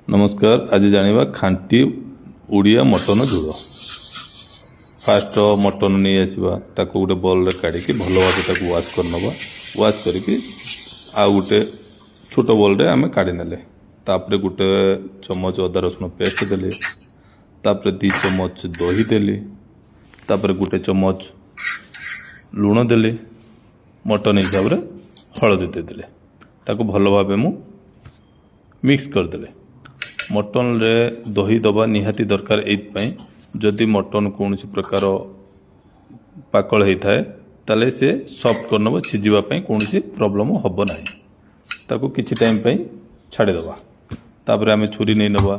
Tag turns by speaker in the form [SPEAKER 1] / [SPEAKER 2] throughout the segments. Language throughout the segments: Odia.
[SPEAKER 1] ନମସ୍କାର। ଆଜି ଜାଣିବା ଖାଣ୍ଟି ଓଡ଼ିଆ ମଟନ ଝୋଳ। ଫାଷ୍ଟ ମଟନ ନେଇ ଆସିବା। ତାକୁ ଗୋଟେ ବୋଲରେ କାଢ଼ିକି ଭଲ ଭାବେ ତାକୁ ୱାଶ୍ କରିନେବା। ୱାଶ୍ କରିକି ଆଉ ଗୋଟେ ଛୋଟ ବୋଲରେ ଆମେ କାଢ଼ି ନେଲେ। ତାପରେ 1 ଚାମଚ ଅଦା ରସୁଣ ପେଷ୍ଟ ଦେଲି। ତାପରେ 2 ଚାମଚ ଦହି ଦେଲି। ତାପରେ 1 ଚାମଚ ଲୁଣ ଦେଲି। ମଟନ ହିସାବରେ ହଳଦୀ ଦେଇଦେଲି। ତାକୁ ଭଲ ଭାବେ ମୁଁ ମିକ୍ସ କରିଦେଲି। ମଟନରେ ଦହି ଦେବା ନିହାତି ଦରକାର ଏଇଥିପାଇଁ, ଯଦି ମଟନ କୌଣସି ପ୍ରକାର ପାକଳ ହେଇଥାଏ, ତାହେଲେ ସେ ସଫ୍ଟ କରିନେବ। ସିଝିବା ପାଇଁ କୌଣସି ପ୍ରୋବ୍ଲେମ୍ ହେବ ନାହିଁ। ତାକୁ କିଛି ଟାଇମ୍ ପାଇଁ ଛାଡ଼ିଦେବା। ତାପରେ ଆମେ ଛୁରୀ ନେଇ ନେବା।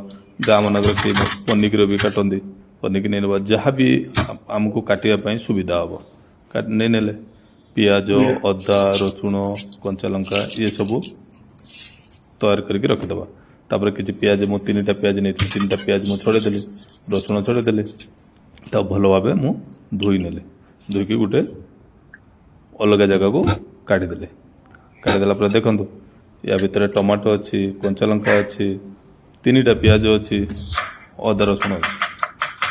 [SPEAKER 1] ଗାଁ ମାନଙ୍କରେ କେହି ପନିକିରେ ବି କାଟନ୍ତି। ପନିକି ନେଇ ନେବା, ଯାହା ବି ଆମକୁ କାଟିବା ପାଇଁ ସୁବିଧା ହେବ ନେଇ ନେଲେ। ପିଆଜ, ଅଦା, ରସୁଣ, କଞ୍ଚା ଲଙ୍କା ଏସବୁ ତୟାର କରିକି ରଖିଦେବା। ତାପରେ କିଛି ପିଆଜ, ମୁଁ ତିନିଟା ପିଆଜ ନେଇଥିଲି, ତିନିଟା ପିଆଜ ମୁଁ ଛଡ଼େଇଦେଲି, ରସୁଣ ଛଡ଼େଇଦେଲି। ତାକୁ ଭଲ ଭାବେ ମୁଁ ଧୋଇ ନେଲି। ଧୋଇକି ଗୋଟେ ଅଲଗା ଜାଗାକୁ କାଢ଼ିଦେଲି। କାଢ଼ିଦେଲା ପରେ ଦେଖନ୍ତୁ, ୟା ଭିତରେ ଟମାଟୋ ଅଛି, କଞ୍ଚା ଲଙ୍କା ଅଛି, ତିନିଟା ପିଆଜ ଅଛି, ଅଦା ରସୁଣ ଅଛି।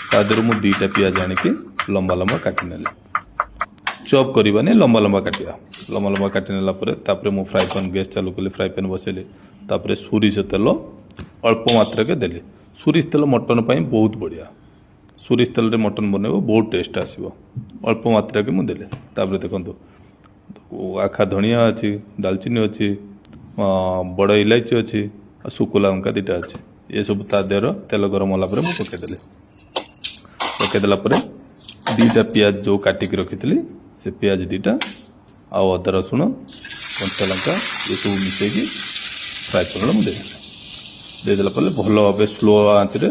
[SPEAKER 1] ତା ଦେହରୁ ମୁଁ ଦୁଇଟା ପିଆଜ ଆଣିକି ଲମ୍ବା ଲମ୍ବା କାଟି ନେଲି। ଚପ୍ କରିବାନି, ଲମ୍ବା ଲମ୍ବା କାଟିବା। ଲମ୍ବା ଲମ୍ବା କାଟି ନେଲା ପରେ ତାପରେ ମୁଁ ଫ୍ରାଏ ପ୍ୟାନ୍, ଗ୍ୟାସ୍ ଚାଲୁ କଲି, ଫ୍ରାଏ ପ୍ୟାନ୍ ବସେଇଲି। ତାପରେ ସୋରିଷ ତେଲ ଅଳ୍ପ ମାତ୍ରାକେ ଦେଲି। ସୋରିଷ ତେଲ ମଟନ ପାଇଁ ବହୁତ ବଢ଼ିଆ। ସୋରିଷ ତେଲରେ ମଟନ ବନେଇବ, ବହୁତ ଟେଷ୍ଟ ଆସିବ। ଅଳ୍ପ ମାତ୍ରାକେ ମୁଁ ଦେଲି। ତାପରେ ଦେଖନ୍ତୁ, ଆଖା ଧଣିଆ ଅଛି, ଡାଲଚିନି ଅଛି, ବଡ଼ ଇଲାଇଚି ଅଛି ଆଉ ଶୁଖିଲା ଲଙ୍କା ଦୁଇଟା ଅଛି। ଏସବୁ ତା ଦେହର ତେଲ ଗରମ ହେଲା ପରେ ମୁଁ ପକାଇଦେଲି। ପକାଇଦେଲା ପରେ ଦୁଇଟା ପିଆଜ ଯେଉଁ କାଟିକି ରଖିଥିଲି, ସେ ପିଆଜ ଦୁଇଟା ଆଉ ଅଦା, ରସୁଣ, କଞ୍ଚା ଲଙ୍କା ଏସବୁ ମିଶାଇକି ଫ୍ରାଏ ପ୍ୟାନ୍ରେ ମୁଁ ଦେଇଦେଲି। ଦେଇଦେଲା ପରେ ଭଲ ଭାବେ ସ୍ଲୋ ଆଞ୍ଚରେ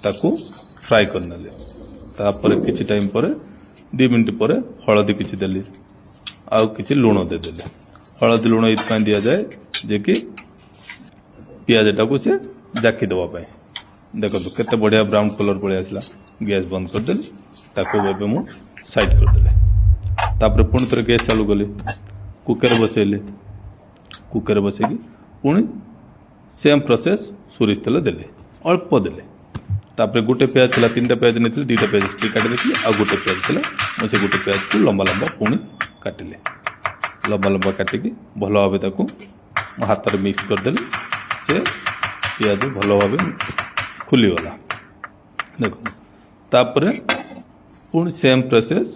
[SPEAKER 1] ତାକୁ ଫ୍ରାଏ କରିନେଲି। ତାପରେ କିଛି ଟାଇମ୍ ପରେ, 2 ମିନିଟ୍ ପରେ ହଳଦୀ କିଛି ଦେଲି ଆଉ କିଛି ଲୁଣ ଦେଇଦେଲି। ହଳଦୀ ଲୁଣ ଏଇଥିପାଇଁ ଦିଆଯାଏ ଯେ କି ପିଆଜଟାକୁ ସେ ଜାକି ଦେବା ପାଇଁ। ଦେଖନ୍ତୁ, କେତେ ବଢ଼ିଆ ବ୍ରାଉନ୍ କଲର୍ ପଳେଇ ଆସିଲା। ଗ୍ୟାସ୍ ବନ୍ଦ କରିଦେଲି। ତାକୁ ଏବେ ମୁଁ ସାଇଡ଼୍ କରିଦେଲି। ତାପରେ ପୁଣି ଥରେ ଗ୍ୟାସ୍ ଚାଲୁ କଲି, କୁକର ବସେଇଲି। କୁକର ବସେଇକି ପୁଣି ସେମ୍ ପ୍ରୋସେସ୍, ସୋରିଷ ତେଲ ଦେଲି, ଅଳ୍ପ ଦେଲି। ତାପରେ ଗୋଟେ ପିଆଜ ଥିଲା, ତିନିଟା ପିଆଜ ନେଇଥିଲି, ଦୁଇଟା ପିଆଜ ସେଠି କାଟି ଦେଇଥିଲି ଆଉ ଗୋଟେ ପିଆଜ ଥିଲା। ମୁଁ ସେ ଗୋଟେ ପିଆଜକୁ ଲମ୍ବା ଲମ୍ବା ପୁଣି କାଟିଲି। ଲମ୍ବା ଲମ୍ବା କାଟିକି ଭଲ ଭାବେ ତାକୁ ମୋ ହାତରେ ମିକ୍ସ କରିଦେଲି। ସେ ପିଆଜ ଭଲ ଭାବେ ଖୁଲିଗଲା, ଦେଖନ୍ତୁ। ତାପରେ ପୁଣି ସେମ୍ ପ୍ରୋସେସ୍,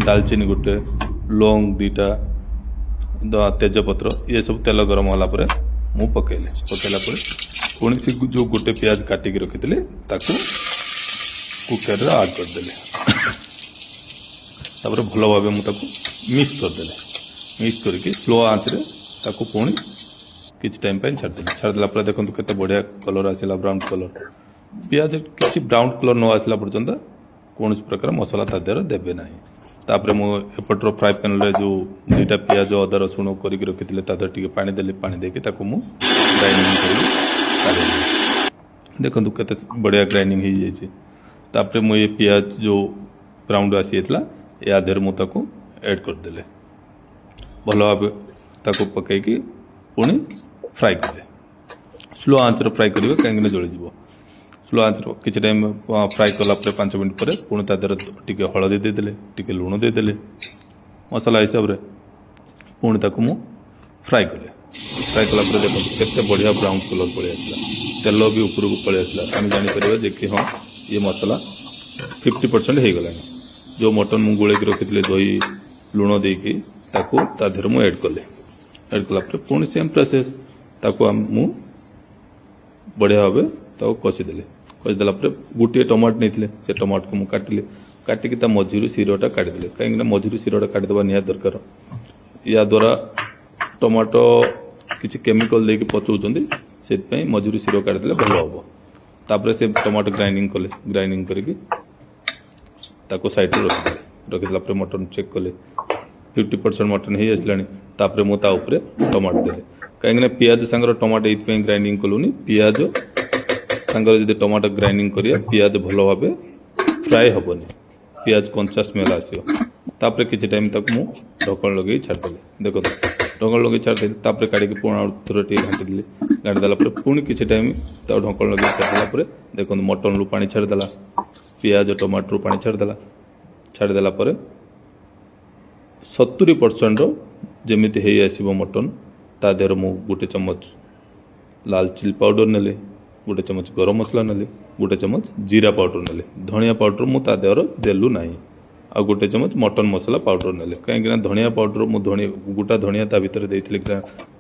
[SPEAKER 1] ଡାଲଚିନି ଗୋଟେ, ଲୌଙ୍ଗ ଦୁଇଟା, ତେଜପତ୍ର ଏସବୁ ତେଲ ଗରମ ହେଲା ପରେ ମୁଁ ପକେଇଲି। ପକେଇଲା ପରେ ପୁଣି ସେ ଯେଉଁ ଗୋଟେ ପିଆଜ କାଟିକି ରଖିଥିଲି, ତାକୁ କୁକରରେ ଆଡ଼୍ କରିଦେଲି। ତାପରେ ଭଲ ଭାବେ ମୁଁ ତାକୁ ମିକ୍ସ କରିଦେଲି। ମିକ୍ସ କରିକି ସ୍ଲୋ ଆଞ୍ଚରେ ତାକୁ ପୁଣି କିଛି ଟାଇମ୍ ପାଇଁ ଛାଡ଼ିଦେଲି। ଛାଡ଼ିଦେଲା ପରେ ଦେଖନ୍ତୁ, କେତେ ବଢ଼ିଆ କଲର୍ ଆସିଲା, ବ୍ରାଉନ୍ କଲର୍। ପିଆଜ କିଛି ବ୍ରାଉନ୍ କଲର୍ ନ ଆସିଲା ପର୍ଯ୍ୟନ୍ତ କୌଣସି ପ୍ରକାର ମସଲା ତା ଦେହରେ ଦେବେ ନାହିଁ। ତାପରେ ମୁଁ ଏପଟର ଫ୍ରାଏ ପ୍ୟାନ୍ରେ ଯେଉଁ ଦୁଇଟା ପିଆଜ, ଅଦା ରସୁଣ କରିକି ରଖିଥିଲି, ତା ଦେହରେ ଟିକେ ପାଣି ଦେଲି। ପାଣି ଦେଇକି ତାକୁ ମୁଁ ଗ୍ରାଇଣ୍ଡିଙ୍ଗ କରିକି କାଢ଼ିଲି। ଦେଖନ୍ତୁ, କେତେ ବଢ଼ିଆ ଗ୍ରାଇଣ୍ଡିଙ୍ଗ ହେଇଯାଇଛି। ତାପରେ ମୁଁ ଏ ପିଆଜ ଯେଉଁ ବ୍ରାଉନ୍ ଆସିଯାଇଥିଲା, ୟା ଦେହରେ ମୁଁ ତାକୁ ଆଡ଼୍ କରିଦେଲି। ଭଲ ଭାବେ ତାକୁ ପକାଇକି ପୁଣି ଫ୍ରାଏ କଲେ। ସ୍ଲୋ ଆଞ୍ଚରେ ଫ୍ରାଏ କରିବେ, କାହିଁକିନା ଜଳିଯିବ। ସ୍ଲୋ ଆଞ୍ଚରେ କିଛି ଟାଇମ୍ ଫ୍ରାଏ କଲା ପରେ, 5 ମିନିଟ୍ ପରେ ପୁଣି ତା ଦେହରେ ଟିକେ ହଳଦୀ ଦେଇଦେଲେ, ଟିକେ ଲୁଣ ଦେଇଦେଲେ ମସଲା ହିସାବରେ। ପୁଣି ତାକୁ ମୁଁ ଫ୍ରାଏ କଲି। ଫ୍ରାଏ କଲା ପରେ ଦେଖନ୍ତୁ, କେତେ ବଢ଼ିଆ ବ୍ରାଉନ୍ କଲର୍ ପଳେଇ ଆସିଲା। ତେଲ ବି ଉପରକୁ ପଳେଇ ଆସିଲା। ଆମେ ଜାଣିପାରିବା ଯେ କି ହଁ, ଇଏ ମସଲା 50% ହେଇଗଲାଣି। ଯେଉଁ ମଟନ୍ ମୁଁ ଗୋଳେଇକି ରଖିଥିଲି ଦହି ଲୁଣ ଦେଇକି, ତାକୁ ତା ଦେହରେ ମୁଁ ଆଡ଼୍ କଲି। ଆଡ଼୍ କଲା ପରେ ପୁଣି ସେମ୍ ପ୍ରୋସେସ୍, ତାକୁ ମୁଁ ବଢ଼ିଆ ଭାବେ ତାକୁ କଷିଦେଲି। କଷିଦେଲା ପରେ ଗୋଟିଏ ଟମାଟୋ ନେଇଥିଲେ, ସେ ଟମାଟୋକୁ ମୁଁ କାଟିଲି। କାଟିକି ତା ମଝିରୁ ଶିରଟା କାଟିଦେଲି, କାହିଁକିନା ମଝିରୁ ଶିରଟା କାଟିଦେବା ନିହାତି ଦରକାର। ୟା ଦ୍ୱାରା ଟମାଟୋ କିଛି କେମିକାଲ ଦେଇକି ପଚଉଛନ୍ତି, ସେଥିପାଇଁ ମଝିରୁ ଶିର କାଟିଦେଲେ ଭଲ ହେବ। ତାପରେ ସେ ଟମାଟୋ ଗ୍ରାଇଣ୍ଡିଙ୍ଗ କଲେ। ଗ୍ରାଇଣ୍ଡିଙ୍ଗ କରିକି ତାକୁ ସାଇଡ଼ରେ ରଖିଦେଲେ। ରଖିଦେଲା ପରେ ମଟନ୍ ଚେକ୍ କଲେ, 50% ମଟନ୍ ହେଇ ଆସିଲାଣି। ତାପରେ ମୁଁ ତା ଉପରେ ଟମାଟୋ ଦେଲି, କାହିଁକିନା ପିଆଜ ସାଙ୍ଗରେ ଟମାଟୋ ଏଇଥିପାଇଁ ଗ୍ରାଇଣ୍ଡିଙ୍ଗ କଲୁନି, ପିଆଜ ସାଙ୍ଗରେ ଯଦି ଟମାଟୋ ଗ୍ରାଇଣ୍ଡିଙ୍ଗ କରିବା, ପିଆଜ ଭଲ ଭାବେ ଫ୍ରାଏ ହେବନି, ପିଆଜ କଞ୍ଚା ସ୍ମେଲ୍ ଆସିବ। ତାପରେ କିଛି ଟାଇମ୍ ତାକୁ ମୁଁ ଢକଣ ଲଗେଇ ଛାଡ଼ିଦେଲି। ଦେଖନ୍ତୁ। ଢଙ୍କଣ ଲଗେଇ ଛାଡ଼ିଦେଲି। ତାପରେ କାଢ଼ିକି ପୁଣି ଆଉ ଥରେ ଟିକେ ଘାଣ୍ଟି ଦେଲି। ଘାଣ୍ଟି ଦେଲା ପରେ ପୁଣି କିଛି ଟାଇମ୍ ତାକୁ ଢଙ୍କଣ ଲଗେଇ ଛାଡ଼ିଦେଲା ପରେ ଦେଖନ୍ତୁ, ମଟନରୁ ପାଣି ଛାଡ଼ିଦେଲା, ପିଆଜ ଟମାଟୋରୁ ପାଣି ଛାଡ଼ିଦେଲା। ଛାଡ଼ିଦେଲା ପରେ 70%ର ଯେମିତି ହେଇ ଆସିବ ମଟନ୍, ତା ଦେହରେ ମୁଁ ଗୋଟେ ଚାମଚ ଲାଲ ଚିଲି ପାଉଡ଼ର ନେଲି, ଗୋଟେ ଚାମଚ ଗରମ ମସଲା ନେଲି, ଗୋଟେ ଚାମଚ ଜିରା ପାଉଡ଼ର ନେଲି। ଧଣିଆ ପାଉଡ଼ର ମୁଁ ତା ଦେହରେ ଦେଲୁ ନାହିଁ। ଆଉ ଗୋଟେ ଚାମଚ ମଟନ୍ ମସଲା ପାଉଡ଼ର ନେଲି, କାହିଁକିନା ଧଣିଆ ପାଉଡ଼ର ମୁଁ ଧଣିଆ, ଗୋଟା ଧଣିଆ ତା ଭିତରେ ଦେଇଥିଲି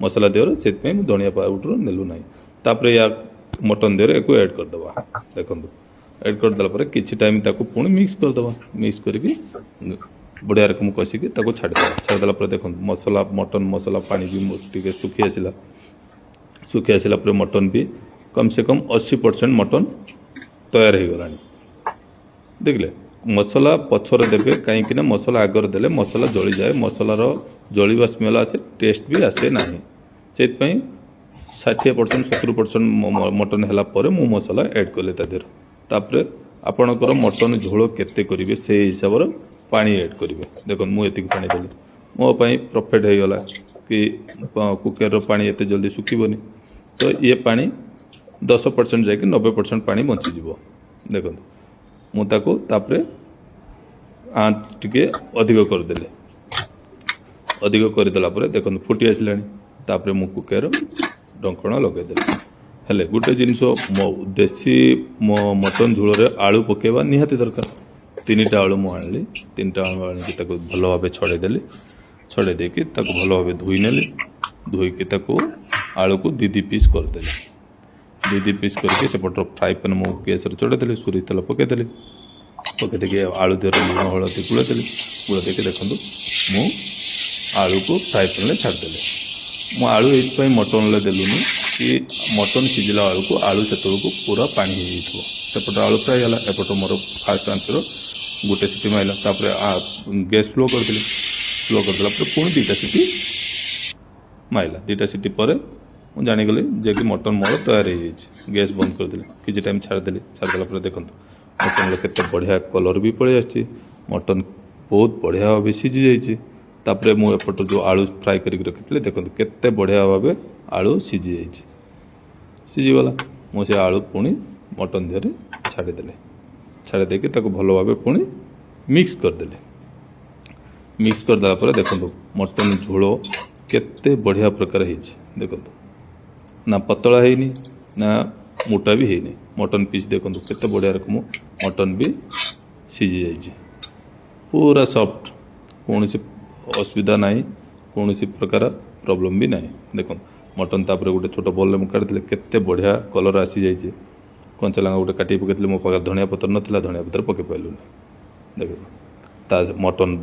[SPEAKER 1] ମସଲା ଦେହରେ, ସେଥିପାଇଁ ମୁଁ ଧଣିଆ ପାଉଡ଼ର ନେଲୁ ନାହିଁ। ତାପରେ ୟା ମଟନ୍ ଦେହରେ ୟାକୁ ଆଡ଼୍ କରିଦେବା। ଦେଖନ୍ତୁ, ଆଡ଼୍ କରିଦେଲା ପରେ କିଛି ଟାଇମ୍ ତାକୁ ପୁଣି ମିକ୍ସ କରିଦେବା। ମିକ୍ସ କରିକି ବଢ଼ିଆ ରକମ କଷିକି ତାକୁ ଛାଡ଼ିଦେବା। ଛାଡ଼ିଦେଲା ପରେ ଦେଖନ୍ତୁ, ମସଲା, ମଟନ୍ ମସଲା ପାଣି ବି ଟିକେ ଶୁଖି ଆସିଲା। ଶୁଖି ଆସିଲା ପରେ ମଟନ୍ ବି କମ୍ ସେ କମ୍ 80% ମଟନ୍ ତୟାର ହେଇଗଲାଣି। ଦେଖିଲେ, ମସଲା ପଛରେ ଦେବେ, କାହିଁକି ନା ମସଲା ଆଗରେ ଦେଲେ ମସଲା ଜଳିଯାଏ, ମସଲାର ଜଳିବା ସ୍ମେଲ୍ ଆସେ, ଟେଷ୍ଟ ବି ଆସେ ନାହିଁ। ସେଇଥିପାଇଁ 60%, 70% ମଟନ୍ ହେଲା ପରେ ମୁଁ ମସଲା ଆଡ଼୍ କଲି ତା ଦେହରେ। ତାପରେ ଆପଣଙ୍କର ମଟନ୍ ଝୋଳ କେତେ କରିବେ, ସେଇ ହିସାବରେ ପାଣି ଆଡ଼୍ କରିବେ। ଦେଖନ୍ତୁ, ମୁଁ ଏତିକି ପାଣି ଦେଲି। ମୋ ପାଇଁ ପରଫେକ୍ଟ ହେଇଗଲା କି କୁକର୍ର ପାଣି ଏତେ ଜଲ୍ଦି ଶୁଖିବନି, ତ ଇଏ ପାଣି 10% ଯାଇକି 90% ପାଣି ବଞ୍ଚିଯିବ। ଦେଖନ୍ତୁ, ମୁଁ ତାକୁ ତାପରେ ଆଞ୍ଚ ଟିକେ ଅଧିକ କରିଦେଲି। ଅଧିକ କରିଦେଲା ପରେ ଦେଖନ୍ତୁ, ଫୁଟି ଆସିଲାଣି। ତାପରେ ମୁଁ କୁକର ଢଙ୍କଣ ଲଗାଇଦେଲି। ହେଲେ ଗୋଟେ ଜିନିଷ, ମୋ ଦେଶୀ ମଟନ୍ ଝୋଳରେ ଆଳୁ ପକାଇବା ନିହାତି ଦରକାର। ତିନିଟା ଆଳୁ ମୁଁ ଆଣିଲି। ତିନିଟା ଆଳୁ ଆଣିକି ତାକୁ ଭଲ ଭାବେ ଛଡ଼େଇ ଦେଲି। ଛଡ଼େଇ ଦେଇକି ତାକୁ ଭଲ ଭାବେ ଧୋଇ ନେଲି। ଧୋଇକି ତାକୁ ଆଳୁକୁ ଦୁଇ ଦୁଇ ପିସ୍ କରିଦେଲି। ଦୁଇ ଦୁଇ ପିସ୍ କରିକି ସେପଟର ଫ୍ରାଏ ପ୍ୟାନ୍ ମୁଁ ଗ୍ୟାସ୍ରେ ଚଢ଼େଇଦେଲି, ସୋରିଷ ତେଲ ପକାଇଦେଲି। ପକାଇ ଦେଇକି ଆଳୁ ଦେହରେ ଲୁଣ ହଳଦୀ ଗୁଳେଇ ଦେଲି। ଗୁଳେଇ ଦେଇକି ଦେଖନ୍ତୁ, ମୁଁ ଆଳୁକୁ ଫ୍ରାଏ ପ୍ୟାନ୍ରେ ଛାଡ଼ିଦେଲି। ମୁଁ ଆଳୁ ଏଇଥିପାଇଁ ମଟନ୍ରେ ଦେଲୁନି କି ମଟନ୍ ସିଝିଲା ବେଳକୁ ଆଳୁ ସେତେବେଳକୁ ପୁରା ପାଣି ହେଇଯାଇଥିବ। ସେପଟେ ଆଳୁ ଫ୍ରାଏ ହେଲା, ଏପଟ ମୋର ଫାଷ୍ଟ ଆଞ୍ଚର ଗୋଟେ ସିଟି ମାରିଲା। ତାପରେ ଗ୍ୟାସ୍ ସ୍ଲୋ କରିଦେଲି। ସ୍ଲୋ କରିଦେଲା ପରେ ପୁଣି ଦୁଇଟା ସିଟି ମାରିଲା। ଦୁଇଟା ସିଟି ପରେ ମୁଁ ଜାଣିଗଲି ଯେ କି ମଟନ୍ ମୋର ତୟାର ହେଇଯାଇଛି। ଗ୍ୟାସ୍ ବନ୍ଦ କରିଦେଲି, କିଛି ଟାଇମ୍ ଛାଡ଼ିଦେଲି। ଛାଡ଼ିଦେଲା ପରେ ଦେଖନ୍ତୁ, ମଟନ୍ର କେତେ ବଢ଼ିଆ କଲର୍ ବି ପଳେଇ ଆସିଛି, ମଟନ୍ ବହୁତ ବଢ଼ିଆ ଭାବେ ସିଝି ଯାଇଛି। ତାପରେ ମୁଁ ଏପଟ ଯେଉଁ ଆଳୁ ଫ୍ରାଏ କରିକି ରଖିଥିଲି, ଦେଖନ୍ତୁ କେତେ ବଢ଼ିଆ ଭାବେ ଆଳୁ ସିଝି ଯାଇଛି, ସିଝିଗଲା। ମୁଁ ସେ ଆଳୁ ପୁଣି ମଟନ୍ ଦେହରେ ଛାଡ଼ିଦେଲି। ଛାଡ଼ି ଦେଇକି ତାକୁ ଭଲ ଭାବେ ପୁଣି ମିକ୍ସ କରିଦେଲି। ମିକ୍ସ କରିଦେଲା ପରେ ଦେଖନ୍ତୁ, ମଟନ୍ ଝୋଳ କେତେ ବଢ଼ିଆ ପ୍ରକାର ହେଇଛି। ଦେଖନ୍ତୁ ନା, ପତଳା ହେଇନି ନା ମୋଟା ବି ହେଇନି। ମଟନ୍ ପିସ୍ ଦେଖନ୍ତୁ, କେତେ ବଢ଼ିଆ ରକମ ମଟନ୍ ବି ସିଝି ଯାଇଛି, ପୁରା ସଫ୍ଟ, କୌଣସି ଅସୁବିଧା ନାହିଁ, କୌଣସି ପ୍ରକାର ପ୍ରୋବ୍ଲେମ୍ ବି ନାହିଁ। ଦେଖନ୍ତୁ ମଟନ୍, ତାପରେ ଗୋଟେ ଛୋଟ ବୋଲ୍ରେ ମୁଁ କାଢ଼ିଥିଲି, କେତେ ବଢ଼ିଆ କଲର୍ ଆସିଯାଇଛି। କଞ୍ଚା ଲଙ୍କା ଗୋଟେ କାଟିକି ପକାଇଥିଲି। ମୋ ପାଖରେ ଧଣିଆ ପତ୍ର ନଥିଲା, ଧଣିଆ ପତ୍ର ପକାଇ ପାରିଲୁନି। ଦେଖନ୍ତୁ, ତା ମଟନ୍